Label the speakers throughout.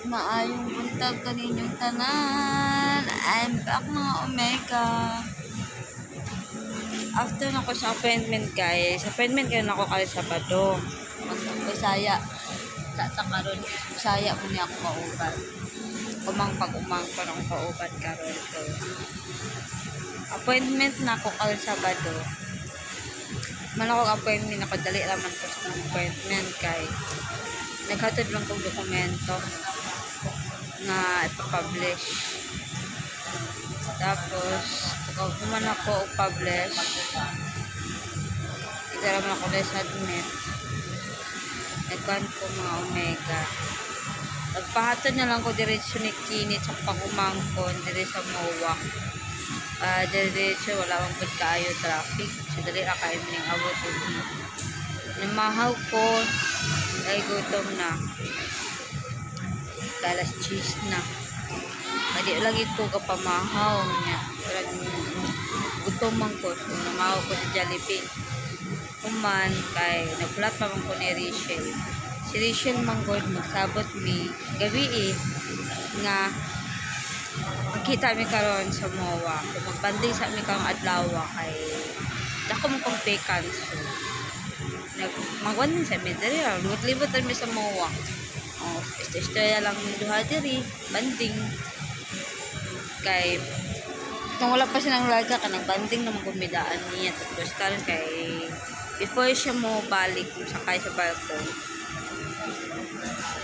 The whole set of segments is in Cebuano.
Speaker 1: Maayong buntag kaninyong tanan. I'm back, mga omega. After na ko sa appointment, guys. Appointment kayo na ako kay Sabado. Mag-Bisaya. Sa ta karon Bisaya mo niya ako kauban. Umang pag umang pa akong kauban karon. So, appointment na ako kay Sabado. Man ako appointment ako, dali raman ko sa appointment kay naghatod lang kog dokumento nga ipa-publish. Tapos, pag human ako og publish, ito naman ako na submit. Nagkuhan ko, mga omega. Nagpahatod na lang ko diretso ni Kinit sa pagumangkon dire sa MOA. Ah, diretso, wala man pud kaayo traffic. So dali ra kaayo mining abot og namahaw ko ay gutom na. Alas cheese na. Kadi lagi ko kapamahaw niya. Parang gutom man ko. So namahaw ko sa Jollibee. Human kay naghulat pa man ko ni Rachel. Si Rachel man gud magsabot mi gabi eh nga magkita mi karon sa MOA. Kung magbanding sa mi karong adlaw kay dako man kong pekan, so nag magwanding sa mi diri, libot-libot ra mi sa MOA. Oh, istorya lang mi duha diri, banding. Kay kung wala pa siya nang laga ka nagbanding naman gumidaan niya. Tapos karon kay before siya mo balik sakay sa barko,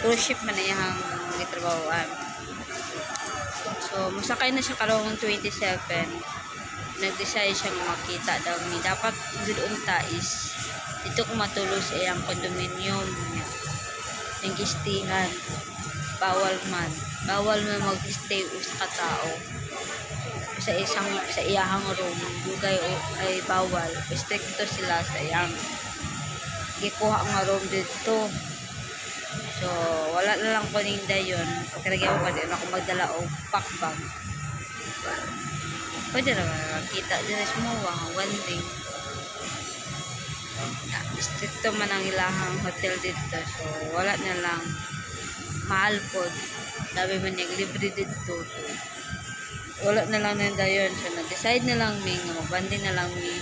Speaker 1: cruise ship man na iyang gitrabahoan. So mosakay na siya karong 27. Nag-decide siya nga makita daw mi. Dapat gud unta is dito ko matulog sa iyang condominium niya. Yung gistihan. Bawal man. Bawal man mag-stay usa ka tao sa isang sa iyahang room. Dugay o ay bawal. Stricto sila sa iyang gikuha nga room dito. So, wala na lang ko ning dayon. Okay ra gyud ko, di na ako magdala og pack bag. Pwede ra kita din sa MOA, one day. Na, stricto man ang ilahang hotel dito. So, wala na lang. Mahal po. Sabi man niya, libre dito. So, wala na lang na dayon. So, nag-decide na lang mi nga magbanding na lang mi.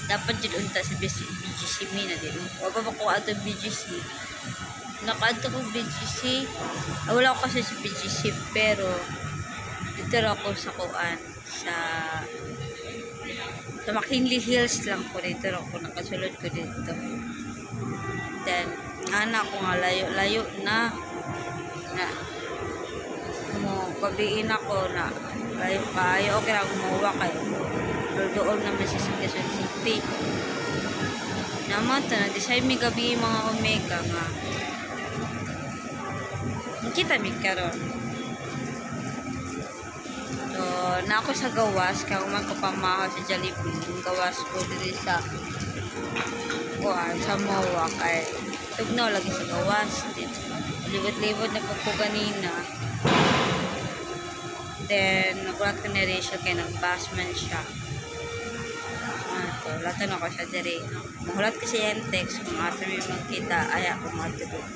Speaker 1: Dapat jud unta sa BGC mi na din. Wa pa ba ko ato BGC? Nakaadto ko BGC. Ah, wala ko kasi sa BGC pero dito ra ako sa kuan sa McKinley Hills lang ko, dito ra ako nakasulod ko dito. Then ana ko nga layo-layo na na mo gabiin ako na layo kaayo, okay ra gumawa kay doon naman siya sa Quezon City. Naman ta na decide mi gabi, mga omega, nga kita mi karon. So, na ako sa gawas, kaya man ko pamahaw sa Jollibee. Yung gawas ko diri sa kuan sa MOA kay tugnaw lagi sa gawas. Dito. Libot-libot na po ko ganina. Then, nagulat ko ni Rachel kay nag-bus man siya. Ano to, latan ako siya diri. Mahulat kasi yung text kung asa may magkita, ay ako matulog.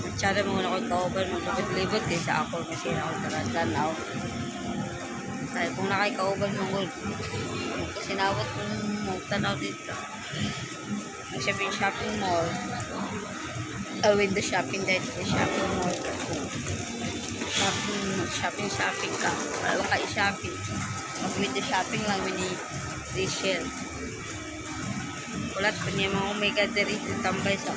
Speaker 1: Masyado mo na ako kauban, maglibot-libot kaysa ako kasi ako tanaw. Kaya kung nakikauban mo, good. Kasi nawat mo tanaw dito. Shopping shopping mall. Oh, window shopping dahil sa shopping mall. Shopping, shopping, shopping ka. Wala ka i-shopping. Mag window shopping lang ni Rachel. Ulat pa niya mga omega diri tambay sa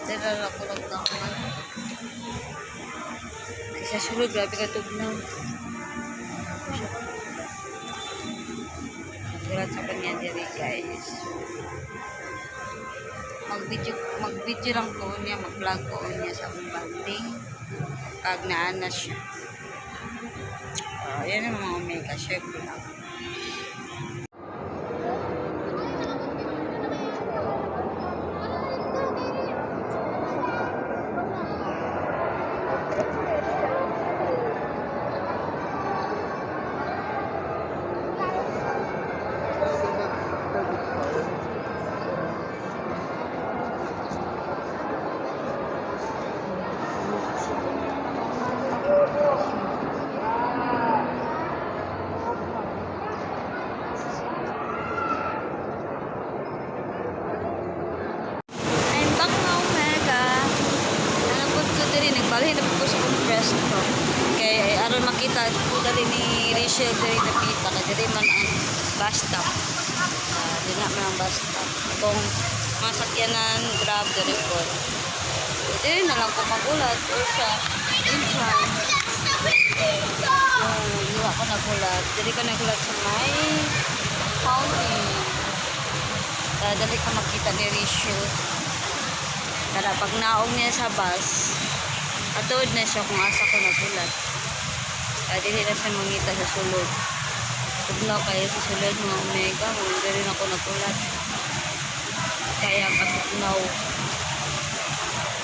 Speaker 1: Tira na ko lang naman. Sa sulod, grabe ka tugnaw. Nagulat sa kanya diri, guys. Mag-video lang ko niya, mag-vlog ko niya sa akong banding. Pag naana siya. Yan ang mga omega, share ko lang. dali ni Rachel diri dapita kay diri man ang bus stop. Di na man ang bus stop. Kung masakyanan Grab diri po. Diri na lang ko magulat or sa entrance. So, di ako nagulat. Diri ko nagulat sa may fountain. Para dali ko makita ni Rachel. Para pag naong niya sa bus, atuod na siya kung asa ko nagulat. Kaya dili na siya mangita sa sulod. Tugnaw kayo sa sulod, mga omega, kung hindi rin ako nagulat. Kaya katugnaw.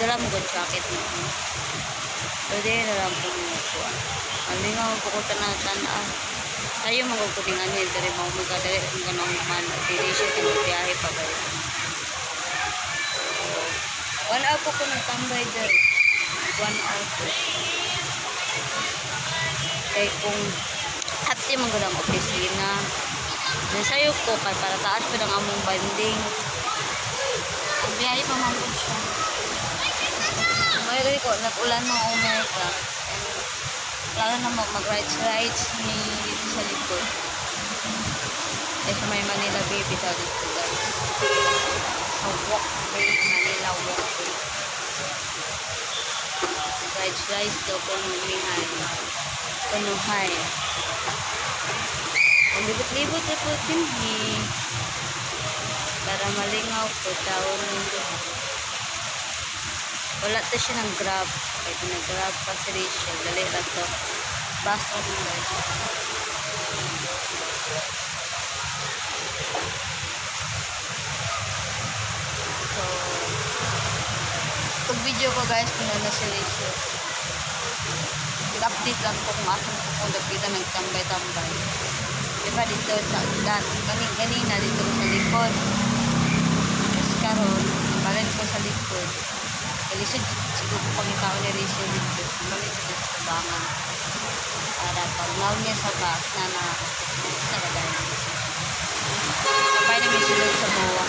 Speaker 1: Dala mo good jacket mo. So, di na lang po mo kuha. Malingaw ko ko tanan-tanaw. Tayo maguguling ano yun, diri mo magkadali kung ganong man. Dili siya biyahe pa ba yun. So, 1 hour po ko nagtambay diri. 1 hour po. Kay kung hapti man gud ang opisina. Nasayo ko kay para taas pa ng among banding. Biyahe pa man gud siya. May gani ko nag-ulan, mga omega. And plano na mag rides ni dito sa likod. Eh, sa may Manila Bay bitaw dito, guys. Sa walkway, Manila walkway. Rides rides daw ko mihay. Kunuhay. Ang libot-libot na po dinhi. Para malingaw po taon ninyo. Wala to siya ng Grab. Kaya kung nag-Grab pa si Rachel, dali lang to. Basta rin, guys. So, itong video ko, guys, kung na si Rachel. Update lang ko kung asan ko kung dapita nagtambay-tambay. Diba dito sa dan, kanina dito ko sa likod. Tapos karon, nabalin ko sa likod. Kalisod siguro ko pangitao ni Rachel dito. Balik sa dito sa bangan. Para pag naon niya sa bus na na nagadayon. Sabay na may sulod sa buwa.